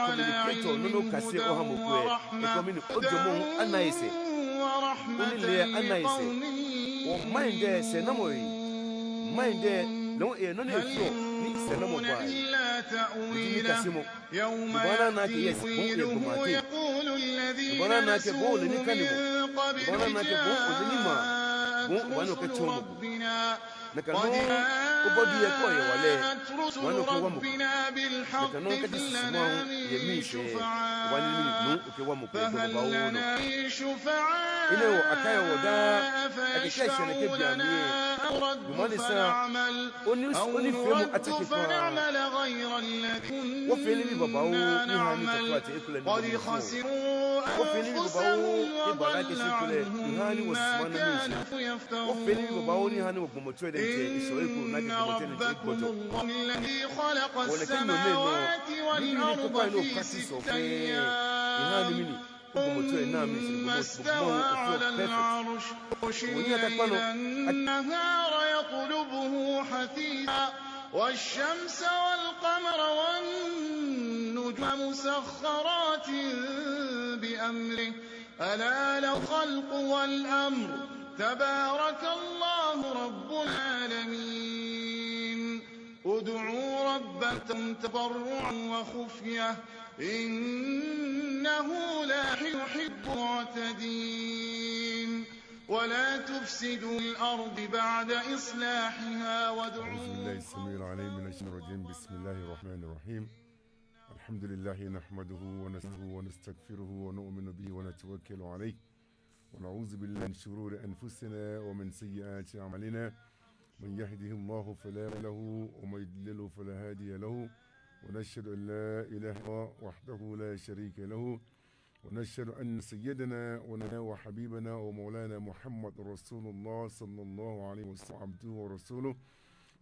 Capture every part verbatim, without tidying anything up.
communicator, nɔ ni okase oha mɔ ko lɛ, ekomɛi ni ojwɛŋmɔ hu ana esɛɛ, onilee ana esɛɛ. Wɔ mind lɛ sɛɛnamɔ yɛ, mind lɛ, no, eh, nɔ ni efeɔ ni sɛɛnamɔ baa lɛ. Eji nikasemɔ. Obaana akɛ yes, bo oyɛ gbɔmɔ ateŋ. Obaana akɛ bo ole nikanemɔ. Obaana akɛ bo ole nimaa. Bo obaanyɛ okɛtsɔɔ mɔ ko. Nakai nɔŋŋ, o body lɛ kɛ oyɛ hewalɛ, obaanyɛ okɛwa mɔ ko. Nakai nɔŋŋ kɛji susumɔ hu yɛ miishɛɛ, obaanyɛ ni mɛni, okɛwa mɔ ko yɛ gbɔmɔ babaoo nɔ. Enɛ hewɔ akaiɔ wɔ daa akɛ kɛ eshɛ nɛkɛ bei amli lɛ, gbɔmɔ ni sa, oni, onifeemɔ atsake kwraa. Wɔfee nibii babaoo ni haa ni taflatsɛ ekolɛ ni gbɔmɔ fɔ. Wɔfee nibii babaoo ni baa lɛ akɛ shi ekolɛ ni haa ni wɔsusuma na miishɛɛ. Wɔfee nibii babaoo ni haa ni wɔgbɔmɔtso lɛ diɛŋtsɛ eshɔ eko, ni akɛ gbɔmɔtso lɛ diɛŋtsɛ egbɔjɔ. Wɔ nɛkɛ nyɔɔŋ nɛɛ nɔ, nibii ni okpa ni o practice-ɔ fɛɛ, ehaa ni mɛni, ogbɔmɔtso lɛ naa miishɛɛ, gbɔmɔ, gbɔmɔ hu efeɔ perfect. Wɔnyɛ atakpa nɔ. النهار يطلبه حثيثا والشمس والقمر والنجوم مسخرات بأمره ألا له الخلق والأمر تبارك الله رب العالمين ادعوا ربكم تضرعا وخفية إنه لا يحب المعتدين ولا تفسدوا في الأرض بعد إصلاحها وادعوه أعوذ بالله السميع العليم من الشيطان الرجيم. بسم الله الرحمن الرحيم. الحمد لله نحمده ونستعينه ونستغفره ونؤمن به ونتوكل عليه ونعوذ بالله من شرور أنفسنا ومن سيئات أعمالنا. من يهده الله فلا مضل له ومن يضلل فلا هادي له. ونشهد أن لا إله إلا الله وحده لا شريك له. ونشهد أن سيدنا ونبينا وحبيبنا ومولانا محمد رسول الله صلى الله عليه وسلم عبده ورسوله.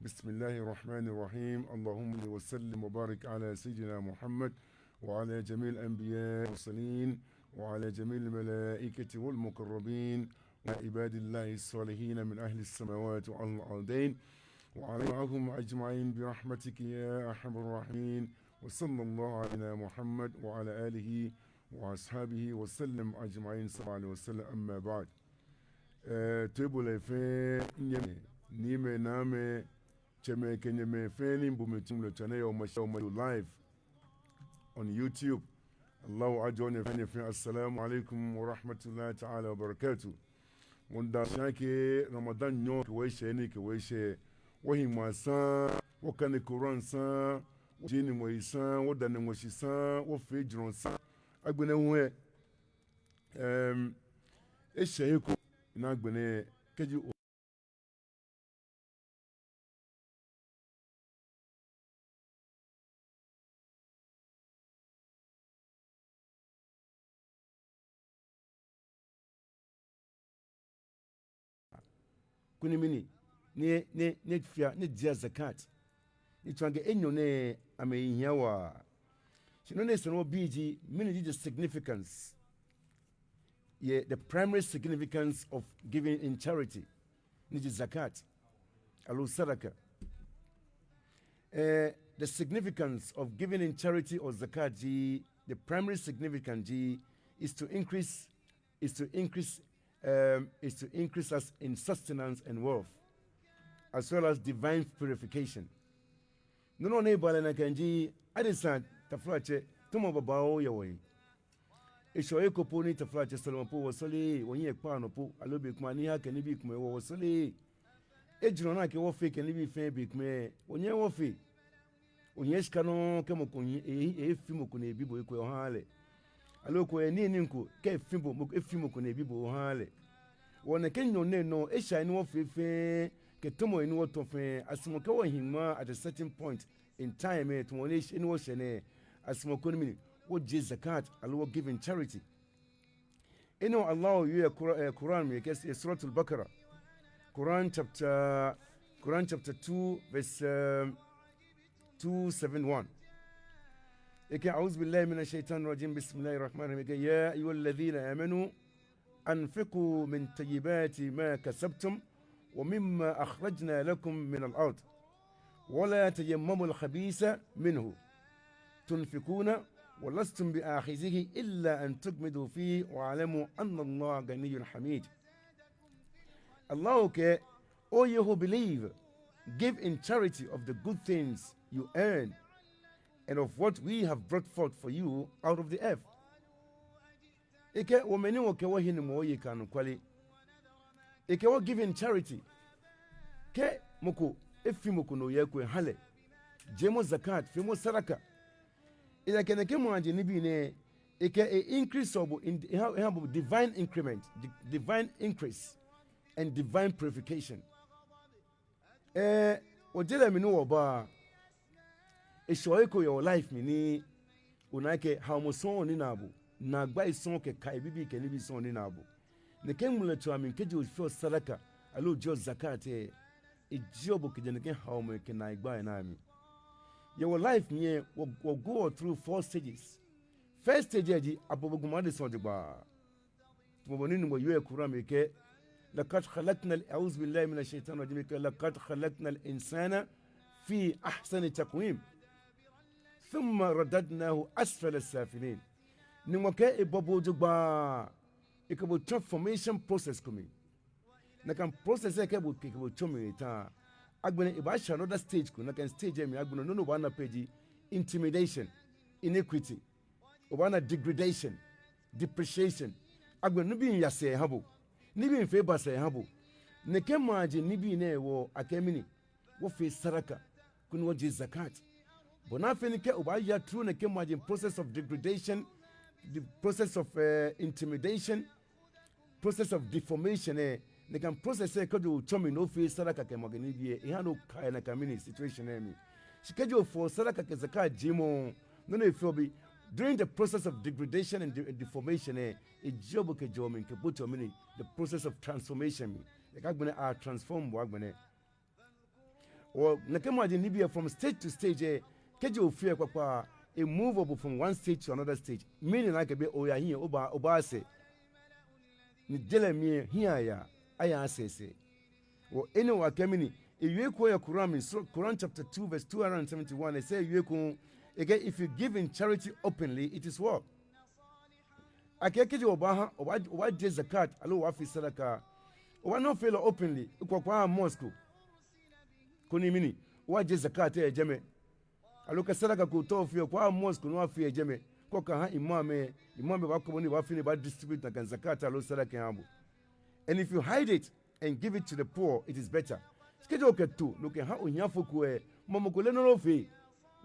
بسم الله الرحمن الرحيم. اللهم صل وسلم وبارك على سيدنا محمد وعلى جميع الأنبياء والمرسلين وعلى جميع الملائكة والمقربين وعباد الله الصالحين من أهل السماوات وأهل الأرضين وعلى معهم أجمعين برحمتك يا أرحم الراحمين. وصلى الله على محمد وعلى آله وأصحابه وسلم أجمعين. صلى الله عليه وسلم. أما بعد. Eh, toibolɔi fɛɛ, nyɛmimɛi, niimɛi, naamɛi, tsɛmɛi kɛ nyɛmɛi fɛɛ ni miibo mi tun lɛ tsane yɛ Omashi, Omashi live on YouTube. Allahu ajɔɔ nyɛ fɛɛ, nyɛ fɛɛ, assalamu alaikum wa rahmatullahi ta'ala wa barakatuh. Wɔmiida shi akɛ Ramadan nyɔɔŋ kɛ wɔ eshɛ, ni kɛ wɔ eshɛ, wɔhi ŋmaa saŋŋ, wɔkane Quran saŋŋ, wɔje Nyɔŋmɔ yi saŋŋ, wɔdamɔ Nyɔŋmɔ shi saŋŋ, wɔfee ejurɔ saŋŋ. Agbɛnɛ hu lɛ, em, eshɛ he ko ni agbɛnɛ kɛji o- koni mɛni, ni, ni, ni efee, ni ejie zakat. Ni tsɔɔ akɛ enyɔ nɛɛ amɛhiaa waa. Shi nɔ ni esa ni wɔbi ji, mɛni ji the significance? Yeah, the primary significance of giving in charity, ni ji zakat, aloo sadaka. Eh, the significance of giving in charity or zakat ji, the primary significance ji, is to increase, is to increase, um, is to increase us in sustenance and wealth, as well as divine purification. Nɔ nɔŋŋ ni baa lɛ nakai ji, adesa taflatsɛ, tɔmɔ babaoo yɛ wɔhe. Eshɛ he ko po ni taflatsɛ sɔlemɔ po wɔsɔleee, wɔhiɛ kpaaa nɔ po, aloo bei komɛi ni haa kɛ nibii komɛi wɔ wɔsɔleee. Ejurɔ ni akɛ wɔfee kɛ nibii fɛɛ bei komɛi, wɔnyɛɛɛ wɔfee. Ohiɛ shika nɔŋŋ kɛ mɔ ko hiɛ, e, e, efi mɔ ko ni ebi bo eko ohaaa lɛ. Aloo okwɛ nii, nii ko kɛ efi bo, mɔ ko efi mɔ ko ni ebi bo ohaaa lɛ. Wɔ nɛkɛ nyɔɔŋ nɛɛ nɔ, eshai ni wɔfee fɛɛ, kɛ tɔmɔi ni wɔtɔ fɛɛ, asumɔɔ kɛ wɔhi ŋmaa at a certain point in time, eh, tamɔ nɔ ni eshɛ, ni wɔshɛ nɛɛ, asumɔɔ koni mɛni, wɔjie zakat, aloo wɔ give in charity. Enɛ Allah wieɔ yɛ Qur-, eh, Quran mli, yɛ kɛ, eh, Suratul Baqarah. Quran chapter, Quran chapter two, verse, um, two seven one. Ekɛɛ, أعوذ بالله من الشيطان الرجيم. بسم الله الرحمن الرحيم. Ekɛɛ, يا أيها الذين آمنوا أنفقوا من طيبات ما كسبتم ومما أخرجنا لكم من الأرض ولا تيمموا الخبيث منه تنفقون ولستم بآخذيه إلا أن تغمضوا فيه واعلموا أن الله غني حميد. Allah kɛɛ, O ye who believe, give in charity of the good things you earn, and of what we have brought forth for you out of the earth. Ekɛɛ, wɔ mɛi ni wɔkɛ wɔhe ni wɔye kɛ anɔkwale. Ekɛɛ wɔ give in charity. Kɛ mɔ ko efi mɔ ko nɔ yɛ ko eha lɛ, jiemɔ zakat, feemɔ sadaka. Ekɛɛ nɛkɛ mɔ aje nibii nɛɛ, ekɛɛ e increase bo in, eha, eha bo divine increment, di-, divine increase, and divine purification. Ɛɛ, ojie lɛ mli ni wɔba, eshɛ eko yɛ o life mli ni ona akɛ haomɔ sɔŋŋ ni naa bo, naagbai sɔŋŋ kɛ kai bibii kɛ nibii sɔŋŋ ni naa bo. Nɛkɛ ŋmlɛtswaa mli kɛji ofeɔ sadaka, aloo ojieɔ zakat lɛ, ejieɔ bo kɛjɛ nɛkɛ haomɔ kɛ naagbai nɛɛ amli. Yɛ wɔ life mli lɛ, wɔ, wɔ go through four stages. First stage lɛ ji, abɔ bo gbɔmɔ adesa jogbaŋŋ. Tamɔ bɔ ni Nyɔŋmɔ wie yɛ Quran mli akɛ, لقد خلقنا ال-، أعوذ بالله من الشيطان الرجيم, akɛ, لقد خلقنا الإنسان في أحسن تقويم ثم رددناه أسفل سافلين. Nyɔŋmɔ kɛɛ ebɔ bo jogbaŋŋ, ekɛ bo tsɔ formation process ko mli. Nakai process lɛ kɛ bo, kɛ, kɛ bo tsɔ mli eta, agbɛnɛ ebaashɛ another stage ko, nakai stage lɛ mli agbɛnɛ nɔ ni obaana pɛ ji intimidation, iniquity. Obaana degradation, depreciation. Agbɛnɛ nibii miiya sɛɛ eha bo. Nibii miifee basabasa eha bo. Nɛkɛ mɔ aje nibii nɛɛ hewɔ akɛɛ mɛni? Wɔfee sadaka, koni wɔjie zakat. Bɔ ni afee ni kɛ obaaya through nɛkɛ mɔ aje process of degradation, the process of, eh, intimidation, process of deformation lɛ, nɛkɛ process lɛ kɛji otsɔ mli ni ofee sadaka kɛ mɔ aje nibii lɛ, ehaa ni okaa yɛ nakai mɛni situation lɛ mli. Shi kɛji ofɔɔ sadaka kɛ zakat jiemɔ, nɔ ni efeɔ bi, during the process of degradation and de-, deformation lɛ, ejieɔ bo kɛjɛɔ mli kɛboteɔ mɛni, the process of transformation mli. Ekaa agbɛnɛ a transform bo agbɛnɛ. Hewɔ nɛkɛ mɔ aje nibii lɛ from stage to stage lɛ, kɛji ofeɔ lɛ kpakpa, e move bo from one stage to another stage. Meaning akɛ be oya hiɛ, obaa, obaa sɛɛ. Ni je lɛ mli lɛ hiɛ aya, aya sɛɛsɛɛ. Hewɔ enɛ hewɔ akɛɛ mɛni, ewie ekoŋŋ yɛ Quran mli, Sur-, Quran chapter two verse two hundred and seventy-one, esa ewie ekoŋŋ, ekɛɛ if you give in charity openly, it is what? Akɛɛ kɛji obaaha, obaa, obaajie zakat, aloo obaafee sadaka, obaanyɛ ofee lɛ openly, okɔ okɔha mosque ko, koni mɛni, obaajie zakat yɛ jɛmɛ. Aloo kɛ sadaka ko tɔ ofeɔ, okɔha mosque ko ni obafee yɛ jɛmɛ, koni okɛha imam lɛ, imam lɛ baakɔ bɔ ni ebaafee ni ebaa distribute nakai zakat aloo sadaka lɛ eha bo. And if you hide it and give it to the poor, it is better. Shi kɛji okɛto, ni okɛha ohiafo ko lɛ, mɔ, mɔ ko leee nɔ ni ofee.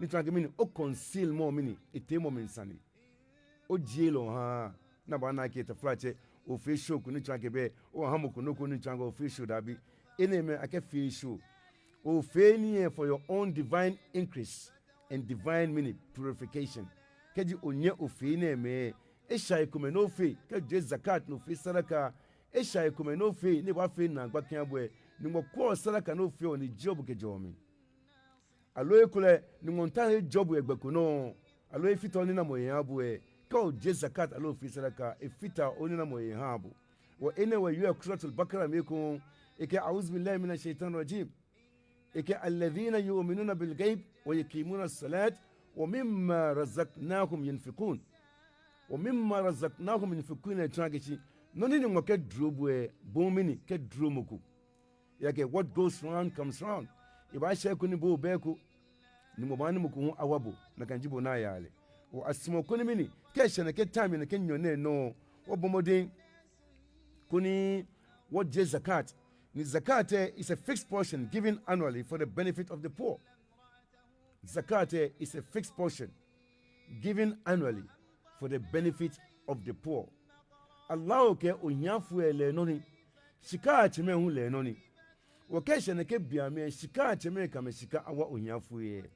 Ni tsɔɔ akɛ mɛni, o conceal-mɔ mɛni, eteemɔ mli sane. Ojie lɛ oha, ni abaana akɛ taflatsɛ, ofee show ko ni tsɔɔ akɛ be, oha mɔ ko nɔ ko ni tsɔɔ akɛ ofee show, dabi. Enɛɛmɛi akɛfeee show. Ofee nii lɛ for your own divine increase and divine mɛni, purification. Kɛji onyɛ ofee enɛɛmɛi, eshai komɛi ni ofee, kɛ ojie zakat ni ofee sadaka, eshai komɛi ni ofee, ni ebaafee naagba kɛha bo lɛ, Nyɔŋmɔ kwɛɔ sadaka ni ofeɔ ni ejieɔ bo kɛjɛɔ mli. Aloo ekolɛ Nyɔŋmɔ miitao ejɔ bo yɛ gbɛ ko nɔ, aloo efite oninamɔ he eha bo lɛ, kɛ ojie zakat aloo ofee sadaka, efiteɔ oninamɔ he ehaa bo. Hewɔ enɛ hewɔ ewie yɛ Suratul Baqarah mli ekoŋŋ, ekɛɛ, أعوذ بالله من الشيطان الرجيم. Ekɛɛ, الذين يؤمنون بالغيب ويقيمون الصلاة ومما رزقناهم ينفقون. ومما رزقناهم ينفقون lɛ tsɔɔ akɛ shi, nɔ ni Nyɔŋmɔ kɛduro bo lɛ, bo hu mɛni, kɛduro mɔ ko. Ejaakɛ what goes round comes round. Ebaashɛ he ko ni bo obɛ eko, ni mɔ baaha ni mɔ ko hu awa bo, nakai ji bɔ ni ayaa lɛ. Hewɔ asumɔɔ koni mɛni, kɛ eshɛ nɛkɛ time, nɛkɛ nyɔɔŋ nɛɛ nɔ, wɔbɔ mɔdɛŋ koni wɔjie zakat. Ni zakat lɛ is a fixed portion given annually for the benefit of the poor. Zakat lɛ is a fixed portion given annually for the benefit of the poor. Allah kɛɛ ohiafo lɛ lɛ enɔ ni, shikaatsɛmɛi hu lɛ enɔ ni. Hewɔ kɛ eshɛ nɛkɛ be amli lɛ, shikaatsɛmɛi kɛ amɛshika awa ohiafoi lɛ.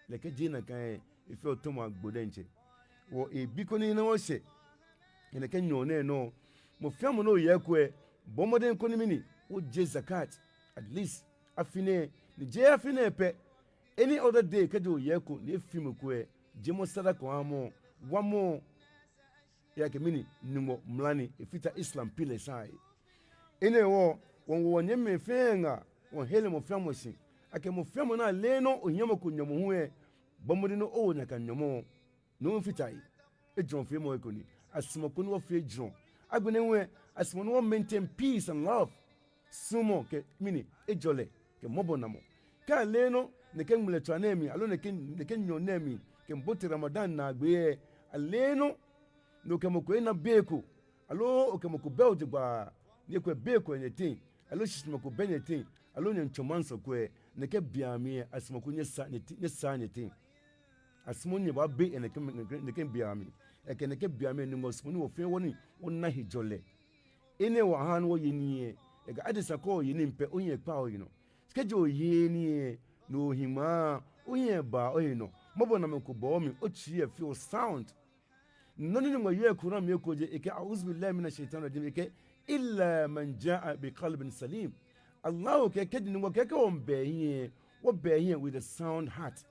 Lɛ kɛ jeee nakai lɛ, efeɔ tɔmɔ agbo diɛŋtsɛ. Hewɔ ebi koni ena wɔshɛ yɛ nɛkɛ nyɔɔŋ nɛɛ nɔ. Mɔ fɛɛ mɔ ni oyɛ eko lɛ, bɔ mɔdɛŋ koni mɛni, ojie zakat, at least afi nɛɛ, ni jeee afi nɛɛ pɛ. Any other day kɛji oyɛ eko ni efi mɔ ko lɛ, jiemɔ sadaka oha mɔ, wamɔ. Ejaakɛ mɛni, Nyɔŋmɔ mla ni, efata Islam pillars ahe. Enɛ hewɔ, wɔŋwo wɔnyɛmimɛi fɛɛ ŋaa, wɔŋhere mɔ fɛɛ mɔ shi akɛ mɔ fɛɛ mɔ ni ale nɔ ohiɛ mɔ ko nyɔmɔ hu lɛ, bɔ mɔdɛŋ ni owo nakai nyɔmɔ. No hewɔ fata he, ejurɔfeemɔ eko ni. Asumɔɔ koni wɔfee ejurɔ. Agbɛnɛ hu lɛ, asumɔɔ ni wɔ maintain peace and love. Suɔmɔ kɛ mɛni, hejɔlɛ kɛ mɔbɔnalɛ. Kɛ ale nɔ, nɛkɛ ŋmlɛtswaa nɛɛ mli, aloo nɛkɛ, nɛkɛ nyɔɔŋ nɛɛ mli, kɛbote Ramadan naagbee lɛ, ale nɔ, ni okɛ mɔ ko ena be ko, aloo okɛ mɔ ko bɛ jogbaŋŋ, ni ekolɛ be ko yɛ nyɛteŋ, aloo shishinumɔ ko bɛ nyɛteŋ, aloo nyɛmiitsɔ maŋsɔ ko lɛ, nɛkɛ bei amli lɛ, asumɔɔ koni nyɛsaa nyɛte-, nyɛsaa nyɛteŋ. Asumɔɔ ni nyɛbaabe yɛ nɛkɛ, nɛkɛ, nɛkɛ bei amli. Ekɛ nɛkɛ bei amli lɛ, Nyɔŋmɔ sumɔɔ ni wɔ fɛɛ wɔnii, wɔna hejɔlɛ. Enɛ hewɔ ahaa ni wɔye nii lɛ. Ejaakɛ adesa kɛ oye nii pɛ, ohiɛ kpaa oyi nɔ. Shi kɛji oyeee nii lɛ, ni ohi ŋmaa, ohiɛ baa ohe nɔ. Mɔbɔnalɛ ko baa omli, otsui lɛ feɔ sound. Nɔ ni Nyɔŋmɔ wie yɛ Quran mli eko ji, ekɛɛ, "A'udhu billahi minash shaitanir rajim," ekɛɛ, "Illa man jaa bi qalbin salim." Allah kɛɛ, kɛji Nyɔŋmɔ kɛɛ akɛ wɔmiiba ehiɛ, wɔba ehiɛ with a sound heart.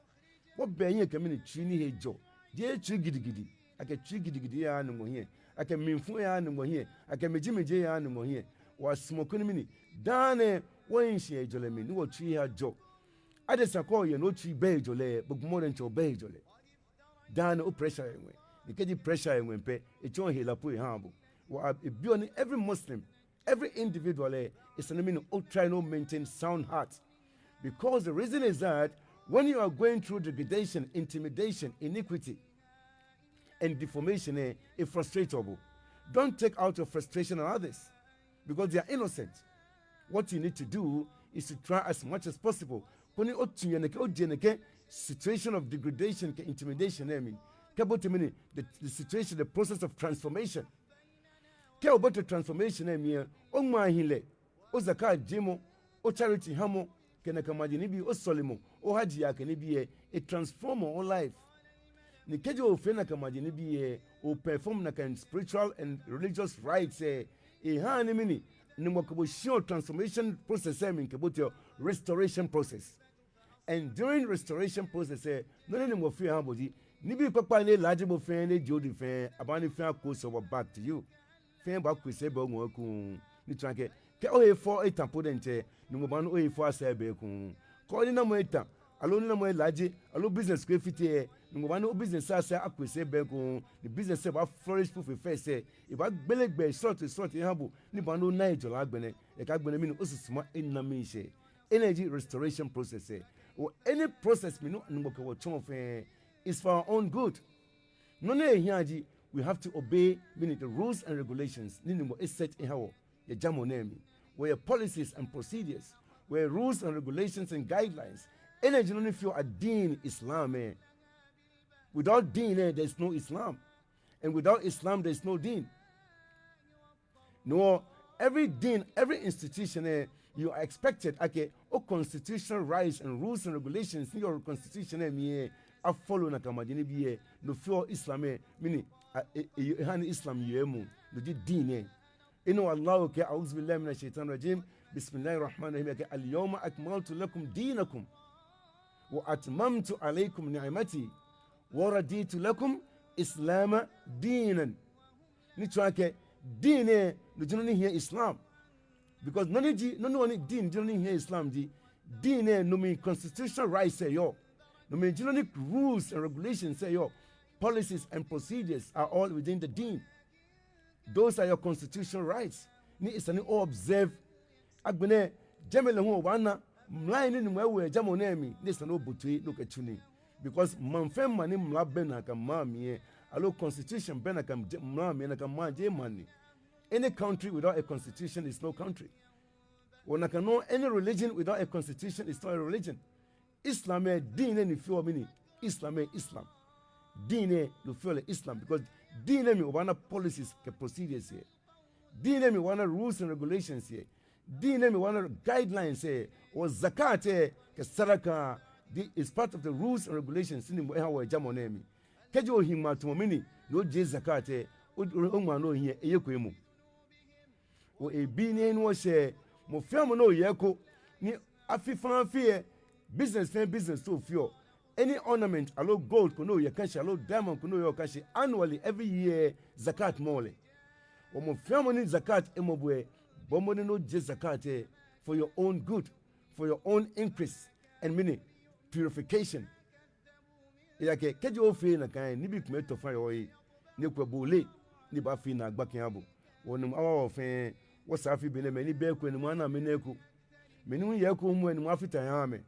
Wɔba ehiɛ kɛ mɛni, tsui ni he jɔ. Jeee tsui gidigidi. Akɛ tsui gidigidi eyaaa Nyɔŋmɔ hiɛ. Akɛ mlifu eyaaa Nyɔŋmɔ hiɛ. Akɛ mijimiji eyaaa Nyɔŋmɔ hiɛ. Wɔsumɔɔ koni mɛni, daa nɛɛ wɔhi shi yɛ hejɔlɛ mli, ni wɔtsui ajɔ. Adesa kɛ oye ni otsui bɛ hejɔlɛ, gbɔmɔ diɛŋtsɛ obɛ hejɔlɛ. Daa nɛɛ o-pressure yɛ ŋwɛi. Ni kɛji pressure yɛ ŋwɛi pɛ, etsɔɔ hela po ehaa bo. Wɔ a-, ebiɔ ni every Muslim, every individual lɛ, esa ni mɛni, o-try ni o-maintain sound heart. Because the reason is that when you are going through degradation, intimidation, iniquity, and deformation lɛ, e-frustrate bo. Don't take out your frustration on others because they are innocent. What you need to do is to try as much as possible koni otu yɛ nɛkɛ, oje nɛkɛ situation of degradation kɛ intimidation lɛ mli kɛbote mɛni, the, the situation, the process of transformation. Kɛ obote transformation lɛ mli lɛ, oŋmaahilɛ, o-zakat jiemɔ, o-charity hamɔ, kɛ nakai maji nibii, osɔlemɔ, o-hajj yaa kɛ nibii lɛ, e-transform o-life. Ni kɛji ofee nakai maji nibii lɛ, o-perform nakai spiritual and religious rites lɛ, ehaa ni mɛni, Nyɔŋmɔ kɛ bo shiɔ transformation process lɛ mli kɛboteɔ restoration process. And during restoration process lɛ, nɔ ni Nyɔŋmɔ feɔ ehaa bo ji, nibii kpakpai ni elaaje bo fɛɛ, ni ejie odɛŋ fɛɛ, abaaha ni fɛɛ a-close o-back to you. Fɛɛ baa-close ebɛ oŋɔɔ ekoŋŋ. Ni tsɔɔ akɛ, kɛ ohe fɔ etã po diɛŋtsɛ, Nyɔŋmɔ baaha ni ohe fɔ asa ebɛ ekoŋŋ. Kɛ oninamɔ etã, aloo oninamɔ elaaje, aloo business ko efite lɛ, Nyɔŋmɔ baaha ni o-business asa a-close ebɛ ekoŋŋ. Ni business lɛ baa-flourish po fe first lɛ, ebaagbele gbɛ srɔto srɔto eha bo, ni baaha ni ona hejɔlɛ agbɛnɛ, ekã agbɛnɛ mɛni, osusuma ena miishɛɛ. Enɛ ji restoration process lɛ. Wɔ any process mli ni Nyɔŋmɔ kɛ wɔ tsɔɔ fɛɛ, is for our own good. Nɔ ni ehiaa ji, we have to obey, mɛni, the rules and regulations ni Nyɔŋmɔ e-set eha wɔ yɛ jamɔ nɛɛ mli. Wɔyɛ policies and procedures. Wɔyɛ rules and regulations and guidelines. Enɛ ji nɔ ni feɔ ad-din Islam lɛ. Without din lɛ, there is no Islam. And without Islam, there is no din. No, every din, every institution lɛ, you are expected akɛ o-constitutional rights and rules and regulations ni yɔɔ constitution lɛ mli lɛ, a-follow nakai maji nibii lɛ. No feɔ Islam lɛ, mɛni, a, e, e, ehaa ni Islam yeɔ emuu. No ji din lɛ. Enɛ hewɔ Allah kɛɛ, "A'udhu billahi minash shaitanir rajim. Bismillahir rahmanir rahim." Ekɛɛ, "Al-yawma akmaltu lakum dinakum wa atmamtu alaykum ni'mati wa raditu lakum Islama dinan." Ni tsɔɔ akɛ din lɛ, no ji nɔ ni hiɛ Islam. Because nɔ ni ji, nɔ ni hewɔ ni din ji nɔ ni hiɛ Islam ji, din lɛ, no mli constitutional rights lɛ yɔɔ. No mli ji nɔ ni rules and regulations lɛ yɔɔ. Policies and procedures are all within the din. Those are your constitutional rights ni esa ni o-observe. Agbɛnɛ, jɛmɛ lɛ hu obaana mlai ni Nyɔŋmɔ ewo yɛ jamɔ nɛɛ mli ni esa ni obote ni okɛtsu nii. Because maŋ fɛɛ maŋ ni mla bɛ nakai maŋ mli lɛ, aloo constitution bɛ nakai mla mli lɛ, nakai maŋ jeee maŋ ni. Any country without a constitution is no country. Wɔ nakai nɔŋŋ, any religion without a constitution is not a religion. Islam lɛ, din lɛ ni feɔ mɛni, Islam lɛ, Islam. Din lɛ, no feɔ lɛ Islam, because din lɛ mli obaana policies kɛ procedures yɛ. Din lɛ mli obaana rules and regulations yɛ. Din lɛ mli obaana guidelines yɛ. Wɔ zakat lɛ, kɛ sadaka, this is part of the rules and regulations ni Nyɔŋmɔ eha wɔ yɛ jamɔ nɛɛ mli. Kɛji ohi ŋmaa tamɔ mɛni, ni ojie zakat lɛ, o, o, oŋmaa ni ohi lɛ, eyeko emuu. Wɔ ebii ni enu wɔshɛ, mɔ fɛɛ mɔ ni yɔɔ he ko ni afi fɛɛ afi lɛ, business fɛɛ business ni ofeɔ, any ornament aloo gold ko ni oyakã shi aloo diamond ko ni oyakã shi, annually, every year, zakat mɔɔ lɛ. Wɔ mɔ fɛɛ mɔ ni zakat emɔ bo lɛ, bɔɔ mɔdɛŋ ni ojie zakat lɛ for your own good, for your own increase and mɛni, purification. Ejaakɛ kɛji ofeee nakai lɛ, nibii komɛi etɔ fã yɛ ohe, ni ekolɛ bo ole ni ebaafee naagba kɛha bo. Wɔ Nyɔŋmɔ awa wɔ fɛɛ, wɔsɛɛ afi be nɛɛ, mɛi ni bɛ eko lɛ Nyɔŋmɔ ana amɛna eko. Mɛi ni yɛ eko hu lɛ Nyɔŋmɔ afata eha amɛ.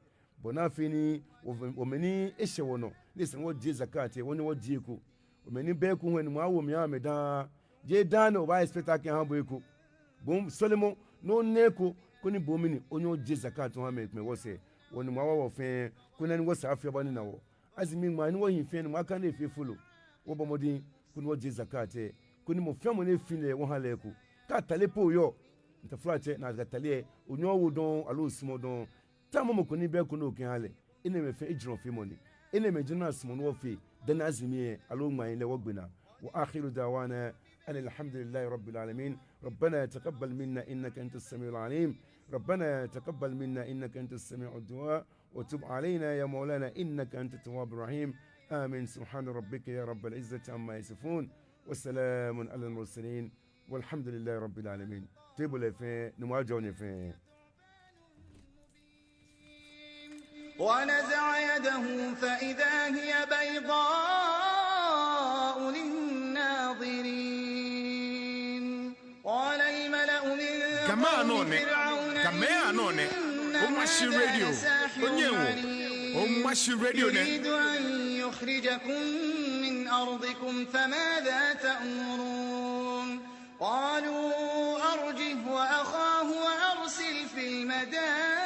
Bɔ ni afee ni wɔ, wɔ mɛi ni eshɛ wɔnɔ ni esa ni wɔjie zakat lɛ, wɔnyɛ wɔjie eko. Wɔ mɛi ni bɛ eko hu lɛ Nyɔŋmɔ awo mli aha amɛ daa. Jeee daa nɛɛ obaa expect akɛ aha bo eko. Bo hu sɔlemɔ ni ona eko, koni bo hu mli ni onyɛ ojie zakat oha mɛi komɛi wɔsɛɛ. Wɔ Nyɔŋmɔ awa wɔ fɛɛ, koni ani wɔsɛɛ afi aba ni ana wɔ. Azumi ŋmaa ni wɔhi fɛɛ Nyɔŋmɔ akane efee folo. Wɔbɔ mɔdɛŋ koni wɔjie zakat lɛ, koni mɔ fɛɛ mɔ ni efi lɛ wɔha lɛ eko. Kɛ atade po oyɔɔ, ni taflatsɛ ni atade lɛ, onyɛŋ owo dɔŋŋ aloo osumɔ dɔŋŋ. Tamɔ mɔ ko ni bɛ eko ni okɛha lɛ. Enɛɛmɛi fɛɛ ejurɔfeemɔ ni. Enɛɛmɛi ji nɔ ni asumɔɔ ni wɔfee dani azumi lɛ aloo ŋmaahiɛ lɛ wɔgbe naa. وآخر دعوانا أن الحمد لله رب العالمين. ربنا تقبل منا إنك أنت السميع العليم. ربنا تقبل منا إنك أنت السميع الدعاء. وتب علينا يا مولانا إنك أنت التواب الرحيم. آمين. سبحان ربك يا رب العزة عما يصفون. وسلام على المرسلين. والحمد لله رب العالمين. Table lɛ fɛɛ, Nyɔŋmɔ ajɔɔ nyɛ fɛɛ. ونزع يده فإذا هي بيضاء للناظرين. قال الملأ من قوم فرعون إن هذا لساحر عليم. Gamɛi anɔ nɛ, Omashi Radio, onyɛŋ wɔ, Omashi Radio nɛ. يريد أن يخرجكم من أرضكم فماذا تأمرون؟ قالوا أرجه وأخاه وأرسل في المدائن